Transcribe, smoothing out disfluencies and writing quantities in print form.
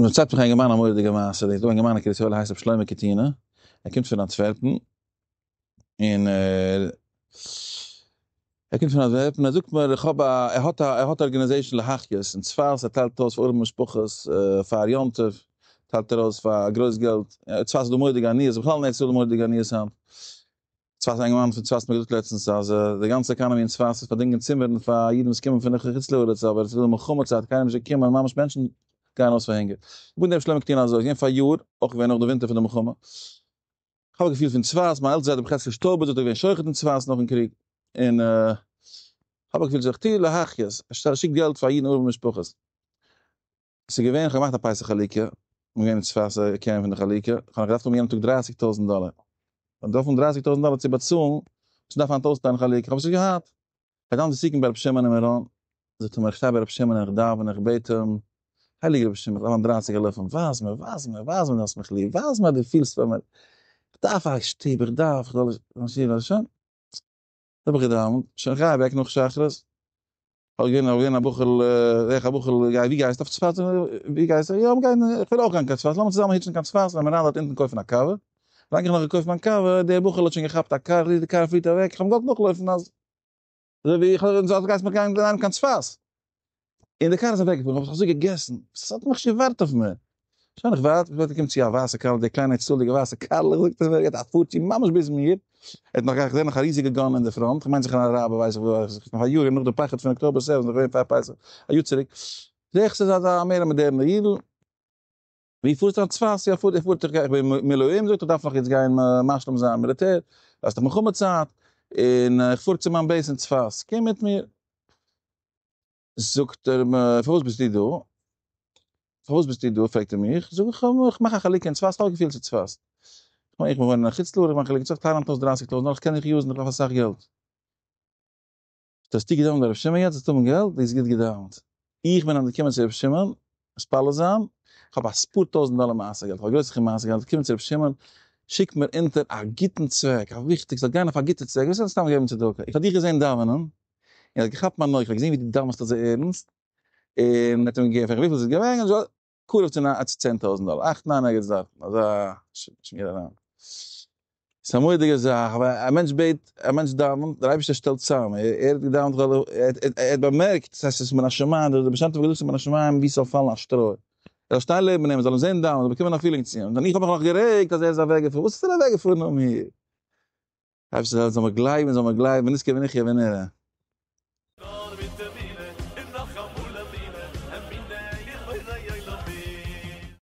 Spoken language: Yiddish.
מ'דערציילט מיך א אינגערמאן א מורא'דיגע מעשה, דא איז דא א אינגערמאן אין קרית יואל הייסט ר' שלמה קעטינא, ער קומט פון אנטווערפן, און ער קומט פון אנטווערפן, ער זאגט מיר איך האב א, ער האט א, ער האט organization להחיות אין צפת, ער טיילט אויס פאר ארעמע משפחות פאר יום טוב, טיילט ער אויס פאר גרויס געלט, אין צפת איז דא מורא'דיגע עניות, בכלל אין ארץ ישראל איז דא מורא'דיגע עניות היינט. צפת א אינגערמאן פון צפת האט מיר געזאגט לעצטנס אז די גאנצע economy אין צפת איז פארדינגען צימערן פאר אידן וואס קומען פון חוץ לארץ אבער עס איז דא מלחמה צייט קיינער איז נישט געקומען ממש מענטשן גייען אויס פאר הונגער. איך בין דעם שלמה קטין אזוי איז געווען פאריאר אויך געווען נאך די ווינטער פון די מלחמה איך האב א געפיל פון צפת מיין עלטער זיידע רבי חזקאל שטויבער זאגט ער געווען שוחט אין צפת נאכן קריג און האב א געפיל זיך טוה להחיות ער שיקט געלט פאר אידן ארעמע משפחות. ס'איז געווען, כ'האב געמאכט א פסח חלוקה, כ'בין געווען אין צפת א קרן פון די חלוקה, כ'האב נאך געדארפט האבן יענעם טאג דרייסיג טויזנט דאלער, כ'האב געדארפט האבן דרייסיג טויזנט דאלער צו באצאלן וואס מ'דארף היינט אויסטיילן חלוקה, כ'האב עס נישט געהאט. כ'האב געדאוונט ותיקין ביי רבי שמעון אין מירון, זאגט ער מיר, איך שטיי ביי רבי שמעון און איך דאווען, איך בעט אים, הייליגער רבי שמעון, איך דארף היינט דרייסיג אלפים, ווייז מיר, ווייז מיר, ווייז מיר דו האסט מיך ליב, ווייז מיר אז דו פילסט פאר מיר, כ'דארף א שטוב, איך דארף, איך זאל נישט, שוין. האב איך געדאווענט, שוין איך גיי אוועק נאך שחרית, האב געווען געווען א בחור'ל, זעה איך א בחור'ל גיי ווי גייסטו אויף צפת, ווי גייסטו, יא מ'גייט איך וויל אויך גיין קיין צפת, לאמיר צוזאמען היטשן קיין צפת, ווען מיר אריין דארט אונטן קויפן א קאווע, ווילאנג איך נאך געקויפט מיין קאווע, דער בחור'ל האט שוין געכאפט א קאר, די קאר פליט אוועק, איך האב אים געוואלט נאכלויפן אז אזוי ווי איך האב גייסט מיך גיין אינאיינעם קיין צפת. און די קאר איז אוועקגעפארן, האב איך אזוי געגעסן, ס'האט מיך שוין ווארט אויף מיר. שוין איך ווארט, שפעטער קומט צו א ווייסע קאר, די קליינע צאליגע ווייסע קארלעך זאגט ער מיר, גייט א פארט צו ממש ביז מיר, ער האט נאך געזען נאך א ריזיגע gun אין די front, כ'מיין זיך אן אראבער ווייס איך וואס, נאך א יאר נאך די פחד פון October seven, נאך געווען פאר פסח, א יאר צוריק, זעה איך ס'איז אזא מער א מאדערנע אידל, ווי פארסטו קיין צפת? יא פארט, איך פארט, איך גיי, איך בין מילואים זאגט ער, דארף נאך יעצט גיין משלים זיין מיליטער, ווייסט דאך מלחמה צייט, און איך פאר צו מיין base אין צפת, קום מיט מיר. זאגט ער מיר, פארוואס ביסטו דא? פארוואס ביסטו דא? פרעגט ער מיך, זאג איך אים, איך מאך א חלוקה אין צפת, איך האב א געפיל צו צפת. איך בין וואוינען אין חוץ לארץ, איך מאך חלוקה אין צפת, טיילן אויס דרייסיג טויזנט דאלער, איך קען דיך use ן, איך דארף אסאך געלט. האסטו געדאווענט ביי רבי שמעון יעצט וועסטו האבן געלט, דו האסט גוט געדאווענט. איך בין היינט געקומען צו רבי שמעון מתפלל זיין, איך האב א פאר טויזנט דאלער מעשר געלט, איך האב א גרויסע סכום מעשר געלט, געקומען צו רבי שמעון, שיק מיר אונטער א גוטן צוועק, א וויכטיג, ס'זאל גיין אויף א גוטע צוועק, וואס סתם געבן צדקה, איך האב דיך געזען דאווענען, און האט געכאפט מיין אויג, איך האב געזען ווי דו דאווענסט אזוי ערנסט, און האט אים געגעבן, וויפיל ס'איז געווען, קרוב צו 10,000 דאלער, אכט ניין ערגעץ דארטן, אזא שמיר אריין. ס'איז א מורא'דיגע זאך, ווייל א מענטש בעט, א מענטש דאווענט, דער אייבערשטער שטעלט צאם, ער האט געדאווענט ווייל ער האט באמערקט, דאס הייסט עס איז מן השמים, דער בעל שם טוב האט געזאגט ס'איז מן השמים ווי ס'זאל פאלן א שטרוי, ער זאל שטיין לעבן אים, זאל אים זען דאווענען, זאל באקומען א feeling צו אים, און איך האב מיך נאך גערעגט אז ער איז אוועקגעפארן, וואס איז ער אוועקגעפארן אן מיר? אייבערשטער זאל מיר גלייבן, זאל מיר גלייבן, ונזכה ונחיה ונראה.